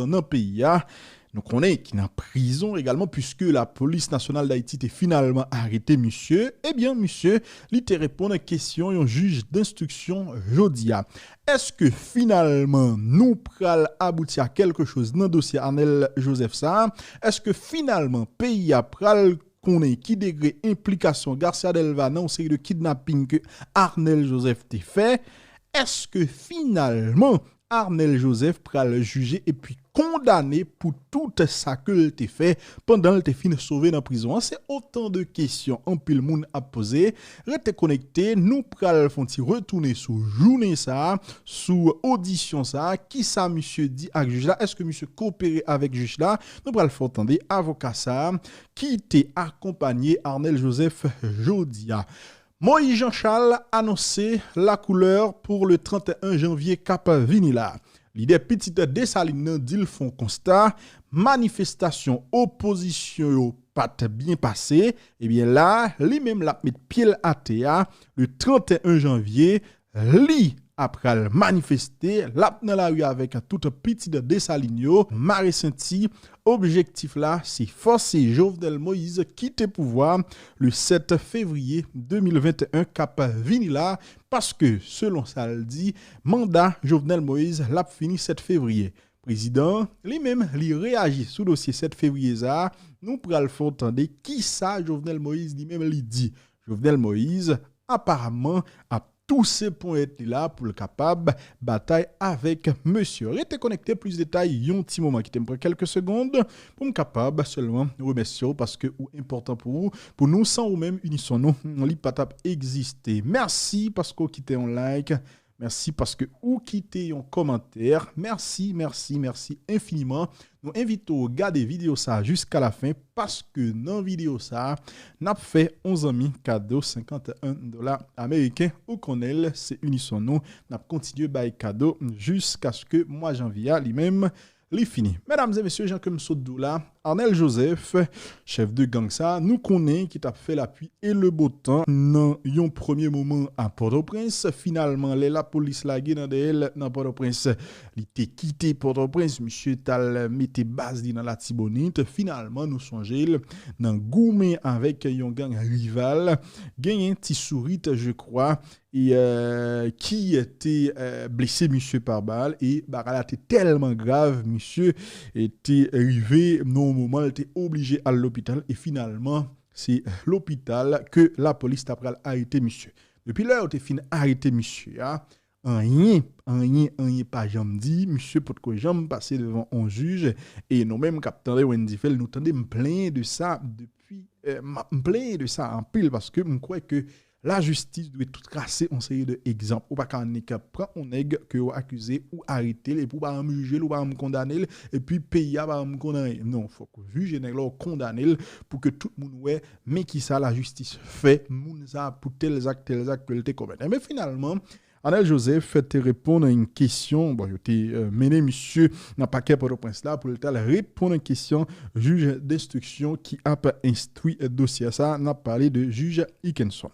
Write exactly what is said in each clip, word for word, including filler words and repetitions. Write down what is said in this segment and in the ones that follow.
nan peyi a, nou konnen ki nan prizon egalman, puiske Lapolis Nasyonal Dayiti te finalman arete misye, ebyen, misye, li te reponn kesyon yon jij denstriksyon jodi a. Èske finalman nou pral abouti a kèlke choz nan dosye Arnel Joseph sa a? Èske finalman peyi a pral konnen ki degre enplikasyon Garcia Delva nan yon seri de kidnaping ke Arnel Joseph te fè? Èske finalman Arnel Joseph pral jije epi kondane pou tout sa ke l te fè pandan l te fin sove nan prizon an? Se otan de kesyon anpil moun ap poze. Rete konekte, nou pral fè yon ti retounen sou jounen sa a, sou odisyon sa a. Kisa misye di ak jij la? Èske misye kopere avèk jij la? Nou pral fè w tande avoka sa a ki te akonpanye Arnel Joseph jodi a. Moïse Jean Charles anonse la couleur pour le trente et un janvye k ap vini la. Lidè Pitit Desalin nan di l fè yon konsta, manifestasyon opozisyon yo pa t byen pase, ebyen la, li menm l ap met pye l atè a, le trente et un janvye, li ap pral manifeste, l ap nan lari avèk tout pitit Desalin yo, mare senti, objektif la, se fòse Jovenel Moïse kite pouvwa le sèt fevriye de mil venteyen k ap vini la, paske, selon sa l di, manda Jovenel Moïse l ap fini sèt fevriye. Prezidan an, li menm, li reyaji sou dosye sèt fevriye sa a, nou pral fè w tande kisa Jovenel Moïse li menm li di. Jovenel Moïse, aparamman, ap touse ponyèt li la pou l kapab batay avèk mesye. Rete konekte, plis detay yon ti moman. Kite m pran kèlke segonn pou m kapab sèlman remèsye w paske ou enpòtan pou ou. Pou nou, san ou menm, Inisyon Nou, li pa t ap egziste. Mèsi paske w kite yon like. Mèsi paske ou kite yon kòmantè. Mèsi, mèsi, mèsi enfiniman. Nou envite w gade videyo sa a jiska lafen, paske nan videyo sa a, n ap fè yon zanmi kado senkant dola ameriken. Ou konnen l, se Inisyon Nou. N ap kontinye bay kado jiskaske mwa janvye a li menm li fini. Medam e mesye, jan ke m sot di w la, Arnel Joseph, chèf de gang sa, nou konnen ki t ap fè lapli e le bo tan nan yon premye moman a Pòtoprens. Finalman, lè lapolis lage nan dèyè l nan Pòtoprens, li te kite Pòtoprens, misye t al mete baz li nan Latibonit. Finalman, nou sonje l nan goumen avèk yon gang rival. Genyen Ti Sourit, je crois, e, euh, ki te, euh, blese misye pa bal, e bagay la te tèlman grav, misye, e, te rive nan yon moman, l te oblije al lopital, e finalman, se lopital ke lapolis ta pral arete misye. Depi lè yo te fin arete misye a, anyen, anyen, anyen pa janm di, misye potko janm pase devan yon jij, e nou menm k ap tande Wendy Phil, nou tande m plenyen de sa depi, euh, m ap, m plenyen de sa anpil, paske m kwè ke lajistis dwe trase yon seri de egzanp. Ou pa ka annik pran yon nèg ke yo akize, ou arete l, epi ou pa janm jije l, ou pa janm kondane l, epi peyi a pa janm konn anyen. Non, fòk ou jije nèg la, ou kondane l, pou ke tout moun wè, men kisa lajistis fè moun sa pou tèl zak, tèl zak ke l te komèt. Enben, finalman, Arnel Joseph te reponn a yon kesyon, bon, yo te, euh, mennen misye nan pakè Pòtoprens la pou l t al reponn a kesyon jij denstriksyon ki ap enstwi dosye sa. N ap pale de jij Hickenson.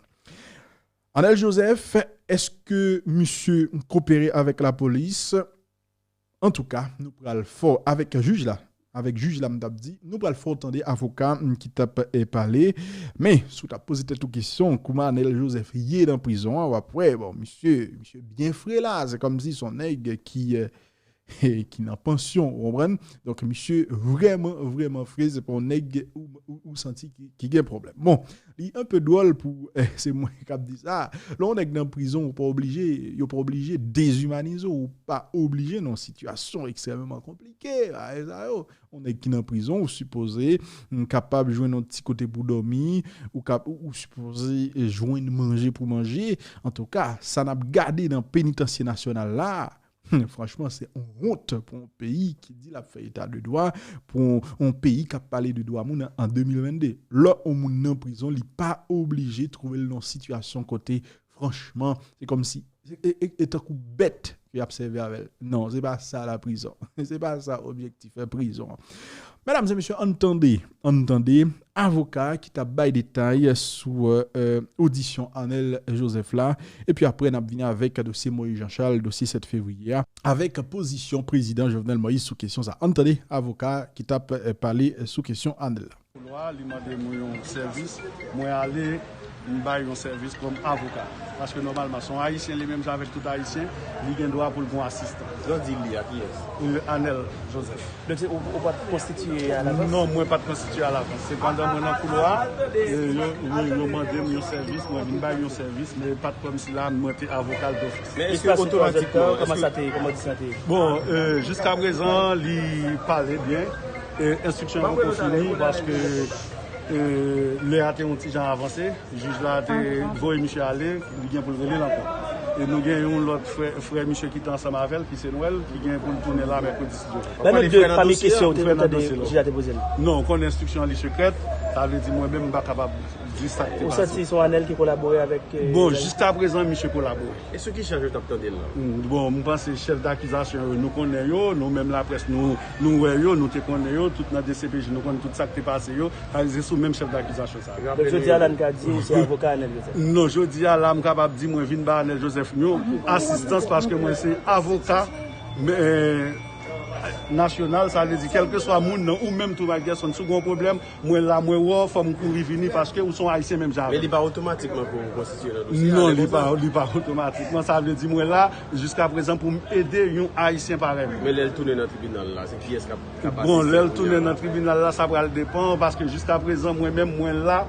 Arnel Joseph, èske misye kopere avèk lapolis? Antouka, nou pral fè w avèk jij la. Avèk jij la, m t ap di, nou pral fè w tande avoka, mm, ki t ap, eh, pale. Men, si w t ap poze tèt ou kesyon, kouman Arnel Joseph ye nan prizon an, w ap wè, bon, misye, misye byen fre la. Se kòmsi se yon nèg ki, eh, ki nan pansyon, ou konprann? Donk, misye vrèman, vrèman fre, se pa yon nèg ou, ou, ou santi ki, ki gen pwoblèm. Bon, li enpe dwòl pou, eh, se mwen k ap di sa. Lè yon nèg nan prizon, ou pa oblije, yo pa oblije dezimanize w, ou pa oblije nan yon sitiyasyon ekstrèmeman konplike, bagay sa yo. Yon nèg ki nan prizon, ou sipoze, mm, kapab jwenn yon ti kote pou dòmi, ou kap-, ou, ou sipoze, eh, jwenn manje pou manje. Antouka, sa n ap gade nan penitansye nasyonal la, franchman, se yon wont pou yon peyi ki di l ap fè eta de dwa, pou yon, yon peyi k ap pale de dwa moun an, an de mil vennde. Lè yon moun nan prizon, li pa oblije twouve l nan yon sitiyasyon kote, franchman, se kòmsi, e, e, e tankou bèt ke y ap sèvi avè l. Non, se pa sa laprizon. Se pa sa objektif, eh, prizon an. Medam e mesye, ann tande, ann tande avoka ki t ap bay detay sou, euh, odisyon Arnel Joseph la. Epi apre, n ap vini avèk dosye Moïse Jean Charles, dosye sèt fevriye a, avèk pozisyon prezidan Jovenel Moïse sou kesyon sa. Ann tande avoka ki t ap, euh, pale sou kesyon Arnel la. Koulwa, li mande mwen yon sèvis, mwen ale, m bay yon sèvis kòm avoka. Paske nòmalman, se yon Ayisyen, li menm jan avèk tout Ayisyen, li gen dwa pou l gen yon asistan. Lè w di li a, kiyès? Euh, Arnel Joseph. Donk, se, ou, ou pa t konstitiye alavans? Non, mwen pa t konstitiye alavans. Se pandan mwen nan koulwa, e yo, yo, yo mande m yon sèvis, mwen vin bay yon sèvis, men pa t kòmsi la, mwen te avoka l dofis. Men èske otomatikman, kòman sa te ye? Kòman di sa te ye? Bon, euh, jiska prezan, li pale byen. E enstriksyon yo poko fini, paske, euh, lè a te yon ti jan avanse. Jij la te voye misye ale, li gen pou l rele l ankò. E nou gen yon lòt frè, frè misye ki te ansanm avè l, ki se Nwèl, ki gen pou l tounen la mèkredi, si Dye vle. Nan lòt de pami kesyon, ou te tande jij la te poze l? Non, ou konnen enstriksyon an li sekrèt, sa vle di mwen menm m pa kapab di sa k te pase. Ou santi se yon Arnel ki kolabore avèk, euh, bon, jiska prezan, misye kolabore. E sou ki chaj ou t ap tande l lan? Hmm, bon, m panse chèf dakizasyon yo, nou konnen yo, nou menm laprès, nou, nou wè yo, nou te konnen yo, tout nan D C P J, nou konn tout sa k te pase yo, sa vle di se sou menm chèf dakizasyon sa. Donk, jodi a la, n ka di ou se avoka Arnel Joseph? Non, jodi a la, m kapab di mwen vin ba Arnel Joseph yon asistans paske mwen se avoka, men, nasyonal, sa vle di kèlkeswa moun nan, ou menm tou, Mike Gerson, si w gen yon pwoblèm, mwen la, mwen wè w, fò m kouri vini paske ou se yon Ayisyen menm jan avè m. Men li pa otomatikman pou w konstitiye nan dosye a, non, li pa, li pa otomatikman. Sa vle di mwen la, jiska prezan, pou m ede yon Ayisyen parèy mwen. Men lè l tounen nan tribinal la, se kiyès k ap, k ap asiste kounye a la? Bon, lè l tounen nan tribinal la, sa pral depann, paske jiska prezan, mwen menm, mwen la,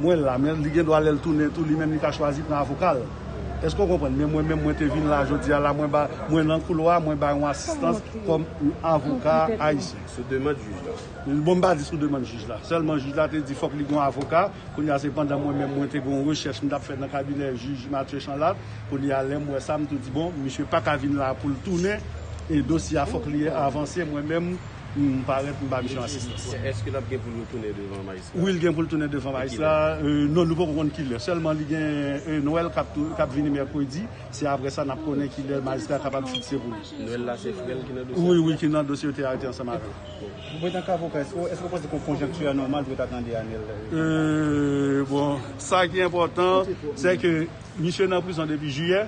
mwen la, men li gen dwa lè l tounen tou, li menm li ka chwazi pran avoka l. Èske w konprann? Men mwen menm, mwen te vin la jodi a la, mwen ba, mwen nan koulwa, mwen bay yon asistans kòm yon avoka ayisyen. Sou demann jij la. Bon, m pa di sou demann jij la. Sèlman jij la te di fòk li gen yon avoka. Kounye a se pandan mwen menm mwen te gen yon rechèch m t ap fè nan kabinè jij Mathieu Chanlat. Kounye a lè m wè sa, m tou di bon, misye pa ka vin la pou l tounen. E dosye a fòk li avanse. Mwen menm, m parèt, m ba misye yon asistans. Èske l ap gen pou l retounen devan majistra? Wi, l gen pou l tounen devan majistra. Euh, non, nou poko konn kilè. Sèlman li gen, euh, Nwèl k ap tou, k ap vini mèkredi. Se apre sa n ap konnen kilè majistra kapab fikse pou li. Nwèl la se frè l ki nan dosye a? Wi, wi, ki nan dosye yo te arete ansanm avè l. Bon, antanke avoka, èske, èske w panse ke konjonkti a nòmal pou yo ta tande Arnel? Euh, bon, sa ki enpòtan, se ke misye nan prizon depi jiyè.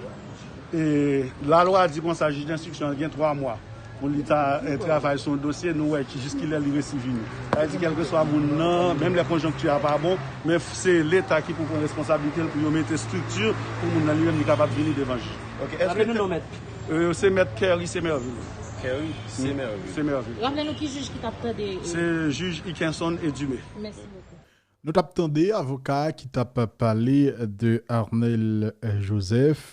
E lalwa di konsa, jij denstriksyon an gen twa mwa pou li ta, eh, travay sou yon dosye, nou wè ki, jis kilè li resi vini. Sa vle di, kèlkeswa moun nan, menm lè konjonkti a pa bon, men f-, se Leta ki pou pran responsablite l pou yo mete estrikti pou moun nan li menm li kapab vini devan jij. Ok, èske... Raple nou non, mèt. Euh, se mèt Kerry Semerville. Kerry Semerville. Semerville. Raple nou ki jij ki t ap tande, euh, se jij Ikenson Edumé. Mèsi bokou. Nou t ap tande avoka ki t ap pale de Arnel Joseph.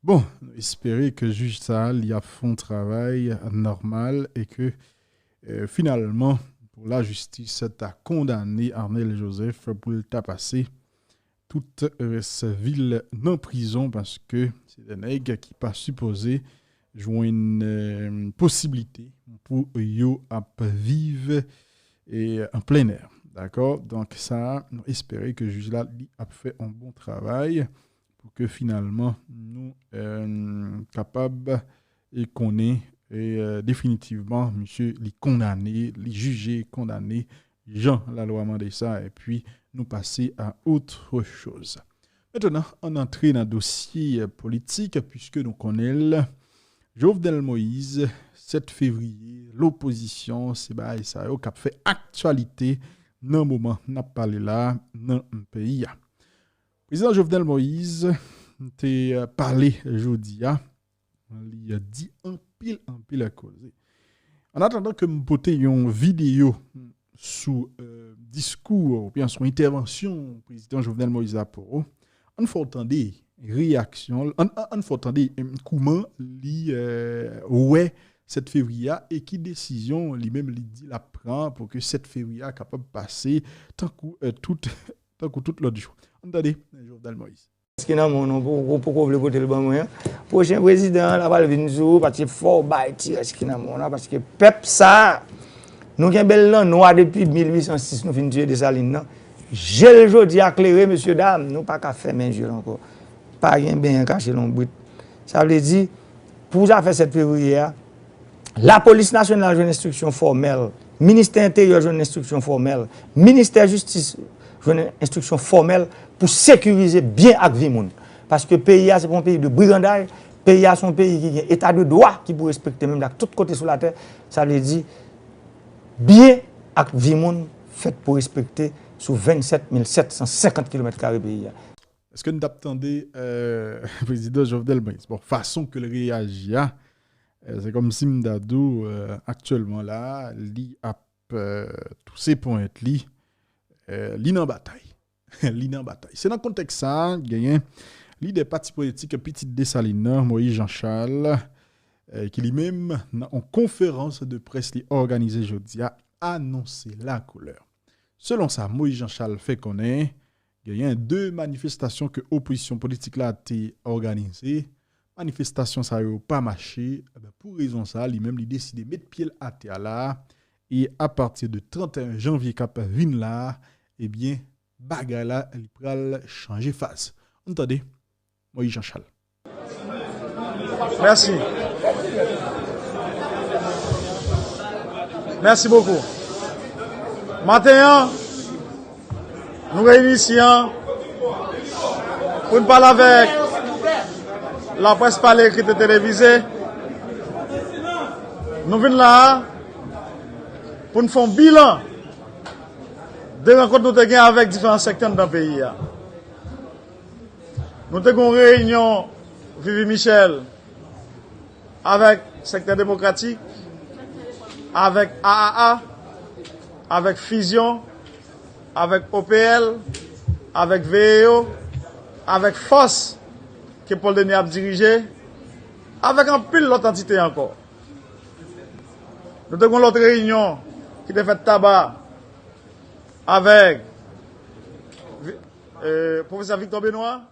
Bon, nou espere ke jij sa a, li ap fè yon travay nòmal e ke, eh, finalman, pou lajistis ta kondane Arnel Joseph pou l ta pase tout rès vi l nan prizon, paske se de nèg ki pa sipoze jwenn, eh, posiblite pou yo ap viv, eh, an plen è. Dakò? Donk, sa a, nou espere ke jij la, li ap fè yon bon travay pou ke finalman nou, eh, kapab e konnen, e, eh, definitivman, misye, li kondane, li jije, kondane, jan lalwa mande sa, epi nou pase a autre chose. Mentnan, ann antre nan dosye, eh, politik, piske nou konnen l, Jovenel Moïse, sèt fevriye, lopozisyon, se bagay sa yo k ap fè aktyalite nan moman n ap pale la nan peyi a. Prezidan Jovenel Moïse te, eh, pale jodi a, li, eh, di anpil, anpil koze. An atandan ke m pote yon videyo sou, eh, diskou oubyen sou entèvansyon prezidan Jovenel Moïse la pou ou, ann fè w tande reyaksyon l, ann, ann, ann fè w tande, eh, kouman li, eh, wè sèt fevriye a e ki desizyon li menm li di l ap pran pou ke sèt fevriye a kapab pase tankou, eh, tout, tankou tout lòt jou. Ann tande, eh, Jovenel Moïse. Èske nan men w non, pou, pou, poko vle pote l ban mwen an. Pwochen prezidan an, l ap al vin sou ou, paske fò w bay ti rès ki nan men w lan, paske pèp sa a, nou kenbe l nan nwa depi mil uit san sis, nou fin tiye Desalin nan. Je l jodi a klere, mesye dam, nou pa ka fèmen je l ankò. Pa gen benyen kache lonbrit. Sa vle di, pou zafè sèt fevriye a, Lapolis Nasyonal jwenn enstriksyon fòmèl Ministè Enteryè jwenn enstriksyon fòmèl, Ministè Jistis jwenn enstriksyon fòmèl pou sekirize byen ak vi moun. Paske peyi a se pa yon peyi de briganday, peyi a se yon peyi ki gen eta de dwa ki pou respekte menm jan ak tout kote sou latè. Sa vle di, byen ak vi moun fèt pou respekte sou vennsèt mil sèt san senkant kilomèt kare peyi a. Èske n t ap tande euh, prezidan Jovenel Moïse? Bon, fason ke l reyaji a, euh, se kòmsi m ta di w euh, aktyèlman la, li ap euh, touse ponyèt li, euh, li nan batay. Li nan batay. Se nan kontèks sa a, genyen lidè pati politik Pitit Desalin nan, Moïse Jean Charles, euh, ki li menm, nan yon konferans de près li òganize jodi a, anonse lakoulè. Selon sa Moïse Jean Charles fè konnen, genyen de manifestasyon ke opozisyon politik la te òganize. Manifestasyon sa yo pa mache, ebyen, pou rezon sa, li menm li deside met pye l atè a la a, e apati de trannteyen janvye k ap vin la a, ebyen, bagay la li pral chanje faz. Ann tande Moïse Jean Charles. Merci. Merci beaucoup. Maten an, nou reyini isi an pou n pale avèk laprès pale ekrit e televize. Nou vin la a pou n fè yon bilan de rankont nou te gen avèk diferan sektè anndan peyi a. Nou te gen yon reyinyon Vivi Michel avèk Sektè Demokratik, avèk A A A, avèk Fizyon, avèk O P L, avèk V E O, avèk Fòs ke Paul Denis ap dirije, avèk anpil lòt antite ankò. Nou te gen yon lòt reyinyon ki te fèt Taba avèk Pwofesè Victor Benoît,